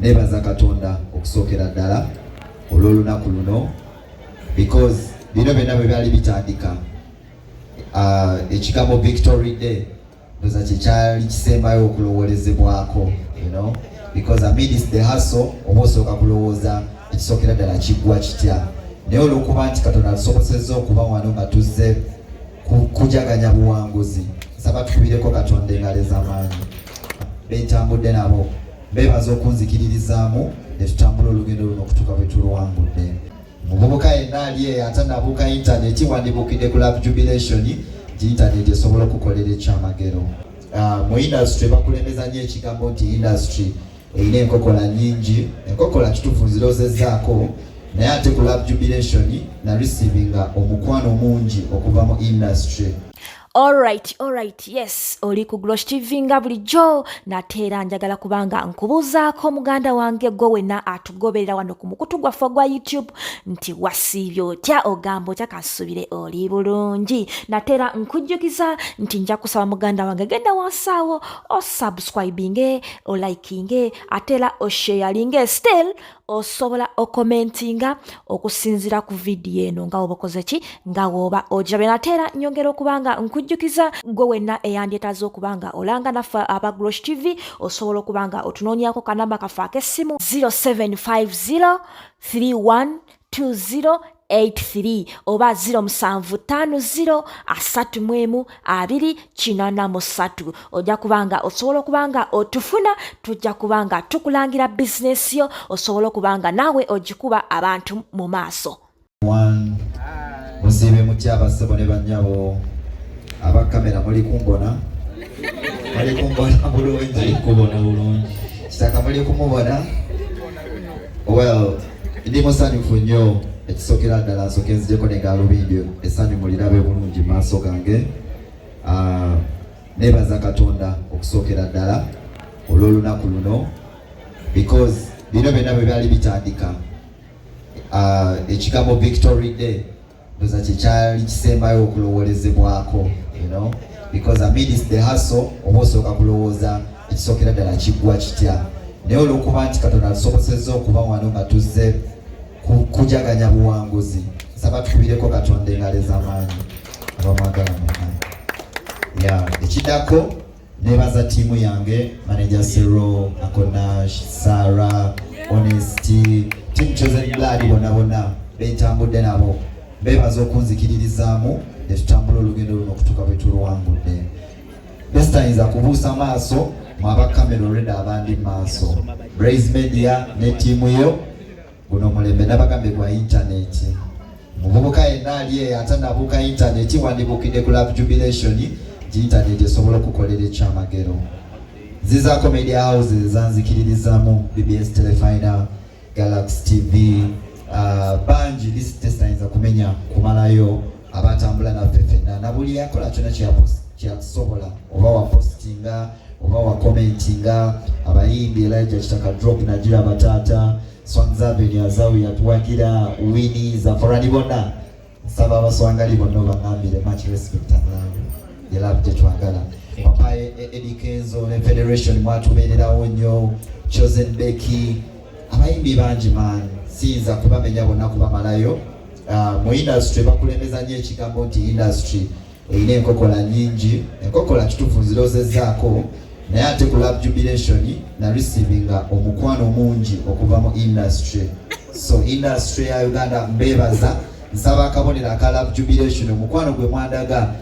Nebaza Katonda okusookera ddala olw'olunaku luno, because bino byonna bwe byali bitandika, ekigambo Victory Day ndoza kyekyali kisembayo okulowoolezebwako, because amidst the hustle oba osooka kulowooza ekisookera ddala kiggwa kitya. Naye olw'okuba nti Katonda atusobosezza okuba wano nga tuzze kujaganya buwanguzi, nsaba tukubireko Katonda engalo ez'amaanyi. Bentambudde nabo, beebaza okunzikiririzaamu ne tutambula olugendo luno okutuuka bwe tuluwangudde. Muvubuka yenna ali eyo atanabuuka intaneti, wandibuukidde ku Love Jubilation nti intaneti esobola okukolera ekyamagero. Mu industry bakulembeza nnyo ekigambo nti industry erina enkokola nnyingi. Enkokola kituufu nzirozezzaako, naye ate ku Love Jubilation na receivinga omukwano mungi okuva mu industry. Alright, yes, oli ku Glosh TV nga bulijjo. Nate era njagala kubanga nkubuuzaako, muganda wange, gwe wenna atugoberera wano ku mukutu gwaffe ogwa YouTube, nti wasiibye otya? Ogamba otya? Kansuubire oli bulungi. Nate era nkujjukiza nti nja kusaba, muganda wange, genda wansi awo osubscribinge, olikinge, ate era osharinge. Still osobola okomentinga okusinziira ku vidiyo eno nga woba okoze ki, nga woba ogirabye. Nate era nyongera okuba nga nkujjukiza, gwe wenna eyandyetaaze okuba nga olanga naffe aba Glosh TV, osobola okuba nga otunoonyako kanamba kaffe ak'essimu 0750 3120 83 oba 0750 31 283. Ojja kubanga osobola okuba nga otufuna, tujja kuba nga tukulangira bizinesi yo, osobola okuba nga naawe ogikuba abantu mu maaso. One, musiibe mutya abassebo ne bannyabo? Abakamera muli kumbona? Muli kumbona bulungi? Kubona bulungi. Kitaka muli kumubona? Well, ndi musanyufu nnyo. Ekisookera ddala, nsooke nzijeko ne gaalubindi, essanyu mulirabe bulungi mu maaso gange. Nebaza Katonda okusookera ddala olw'olunaku luno, because bino byonna bwe byali bitandika, ekigambo Victory Day ndoza kyekyali kisembayo okulowoolezebwako, because amidst the hustle oba osooka kulowooza ekisookera ddala kiggwa kitya. Naye olw'okuba nti Katonda atusobosezza okuba wano nga tuzze kujaganya buwanguzi, nsaba tukubireko Katonda engalo ez'amaanyi abamwagala mwenna. Ya, ekiddako, nebaza ttiimu yange, manager Sero, Akonash, Sarah, Honesty, team Chosen Blood, bonna bonna bentambudde nabo, bebaza okunzikiririzaamu ne tutambula olugendo luno okutuuka bwe tuluwangudde. Besitayinza kubuusa maaso mu abakamera olwedda abandi mu maaso, Braise Media ne ttiimu yo. Guno omulembe nabagambye gwa intaneti. Muvubuka yenna ali eyo atanabuuka intaneti, wandibuukidde ku Love Jubilation nti intaneti esobola okukolera ekyamagero. Nzizaako media houses ezanzikiririzaamu, BBS Telefina, Galaxy TV, bangi, list tesayinza kumenya kumalayo, abatambula naffe ffenna na buli yakola kyonna kyakusobola, oba wapostinga oba wakomentinga. Abayimbi, Elijah Kitaka, drop nagira bataata, Swanzaven Azawi yatuwagira, Winnie Zaforani, bonna nsaba abaswangali bonna obangambire much respect and love, the love gyetwagala. Papa Eddie Kenzo ne Federation mwatubeererawo nnyo, Chosen Becky, abayimbi bangi man, siyinza kubamenya bonna kubamalayo. Mu industry bakulembeza nnyo ekigambo nti industry erina enkokola nnyingi. Enkokola kituufu nzirozezzaako, naye ate ku Love Jubilation na receivinga omukwano mungi okuva mu industry. So industry ya Uganda mbeebaza. Nsaba akabonero aka Love Jubilation, omukwano gwe mwandaga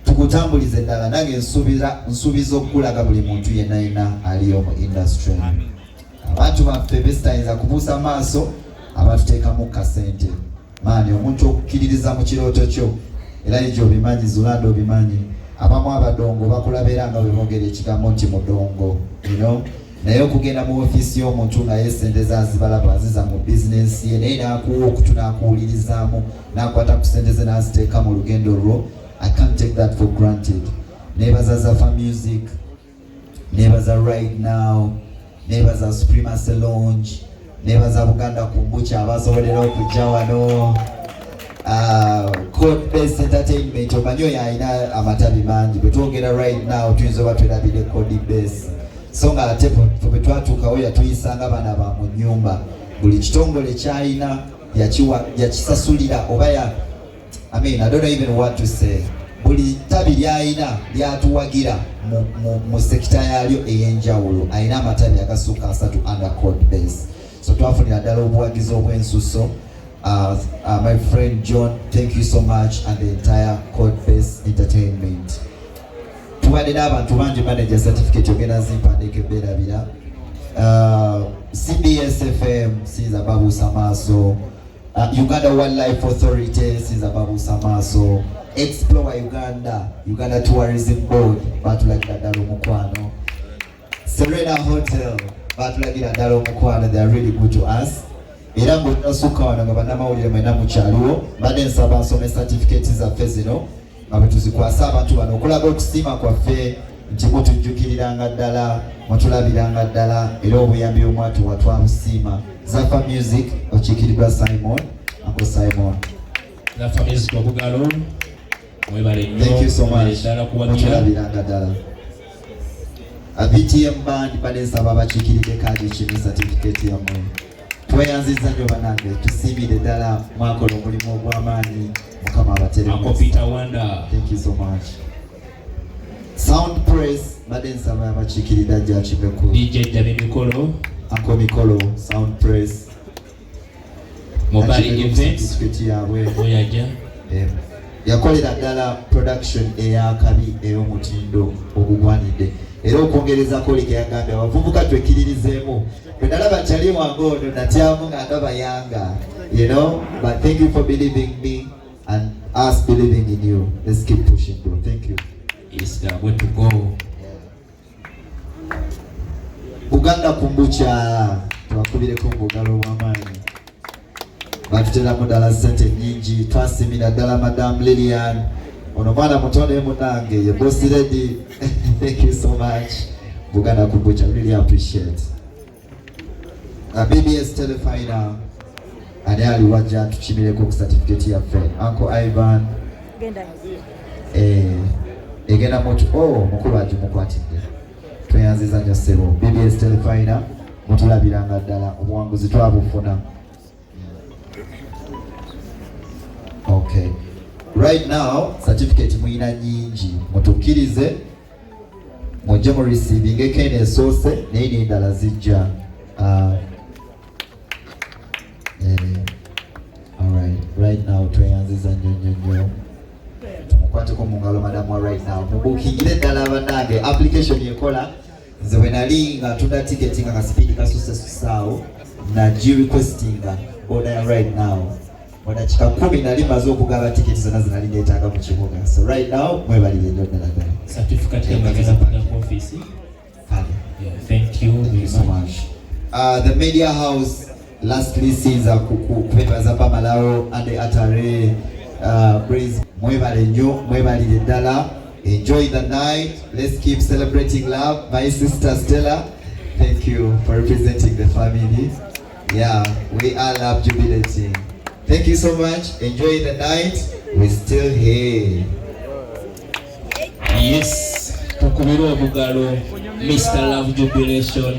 tugutambulize ddala. Nange nsuubiza okukulaga buli muntu yenna yenna aliyo mu industry. Abantu baffe besitayinza kubuusa maaso, abatuteekamu kasente maani, omuntu okukkiririza mu kirooto kyo. Era egyo obimanyi, Zulanda obimanyi, abamu abadongo bakulaba nga bwe boogera ekigambo nti mudongo, naye okugenda mu ofiisi y'omuntu nga ye sente zazibalaba aziza mu bizinensi ye, naye n'akuwa okutu n'akuwulirizaamu, n'akwata ku sente ze n'aziteeka mu lugendo lwo, I can't take that for granted. Nebaza Zafa Music, nebaza Right Now, nebaza Supremacy Lounge, nebaza Buganda Kumbucha abasobolera okujja wano, Code Base Entertainment. Omanyi oyo alina amatabi mangi, bwe twogera right now tuyinza oba twerabire Code Base. So nga ate ffe bwe twatuukawo yatuyisanga baana ba mu nnyumba. Buli kitongole kyalina yakiwa, yakisasulira oba ya, I mean, I don't know even what to say. Buli ttabi lyalina lyatuwagira mu sekita yaalyo ey'enjawulo. Alina amatabi agasukka 30 under Code Base. So twafunira ddala obuwagizi obw'ensusso. My friend John, thank you so much, and the entire Code Base Entertainment. Tubadde n'abantu bangi. Manager, certificate ogenda zimpandiika ebeerabira. CBS FM, siyinza babuusa maaso. Uganda Wildlife Authority, siyinza babuusa maaso. Explore Uganda, Uganda Tourism Board, batulagira ddala omukwano. Serena Hotel, batulagira ddala omukwano. They are really good to us. Era ng'otasukka wano nga bannamawulire mwena mukyaliwo, mbadde nsaba nsome certificate zaffe zino nga bwe tuzikwasa abantu bano okulaga okusiima kwaffe nti mutujjukiriranga ddala, mutulabiranga ddala, era obuyambi bwemwatuwa twabusiima. Zafa Music okiikiriddwa Simon, Uncle Simon. Zafa Music, obugalo. Mwebale nnyo. Thank you so Mwebale much. ddala kuwagira. Mutulabiranga ddala. A BTM band, mbadde nsaba abakiikiridde kaadi kimi certificate yammwe. Tweyanzizza nnyo bannange, tusiimire ddala, mwakola omulimu ogw'amaanyi. Mukama abatere. Uncle Peter Wanda. Thank you so much. Sound Press, mbadde nsaba abakiikiridde ajja akimeku. DJ Jabi Mikolo. Uncle Mikolo, Sound Press. Mobile Akimeku Events. Certificate yaabwe. Oyaja. Yakolera ddala production eyakabi ey'omutindo ogugwanidde. Era okwongerezako oli yagambye abavubuka twekkiririzeemu. Bwe nalaba kyali wange ono natyamu nga ndaba yanga, but thank you for believing me and us believing in you. Let's keep pushing, bro. Thank you. Is the way to go. Buganda Kumbucha, tubakubireko mu bugalo obw'amaanyi. Batuteramu ddala ssente nnyingi. Twasimira ddala Madam Lilian, ono mwana muto naye munange ye boss lady. Thank you so much, Buganda Kumbucha, really appreciate. BBS Telefina, ani ali wajja tukimireko ku certificate yaffe? Uncle Ivan. Genda. Egenda mutu, oh, mukulu agimukwatidde. Tweyanziza nnyo ssebo. BBS Telefina, mutulabiranga ddala, obuwanguzi twabufuna. Okay, right now certificate muyina nyingi, mutukkirize mujje mu receiving eno esoose, naye n'endala zijja. Alright, right now tweyanziza nnyo nnyo nnyo. Tumukwateko mu ngalo madamu wa right now. Mubukingire ddala bannange, application ekola. Nze bwe nali nga ntunda tiketi nga kasipidi kasuse susaawo, nagi requestinga order ya right now. Mu dakiika 10 nali maze okugaba tiketi zonna zenali neetaaga mu kibuga. So right now mwebalire nnyo ddala ddala. Certificate yamagenda kujja ku office. Kale. Yeah, thank you. Thank you so much. The media house, lastly, sinza kubebaza Bamalawo and Atare, Breeze. Mwebale nnyo, mwebalire ddala. Enjoy the night. Let's keep celebrating love. My sister Stella, thank you for representing the family. Yeah, we are love jubilating. Thank you so much. Enjoy the night. We're still here. Yes, tukubire obugalo Mr. Love Jubilation.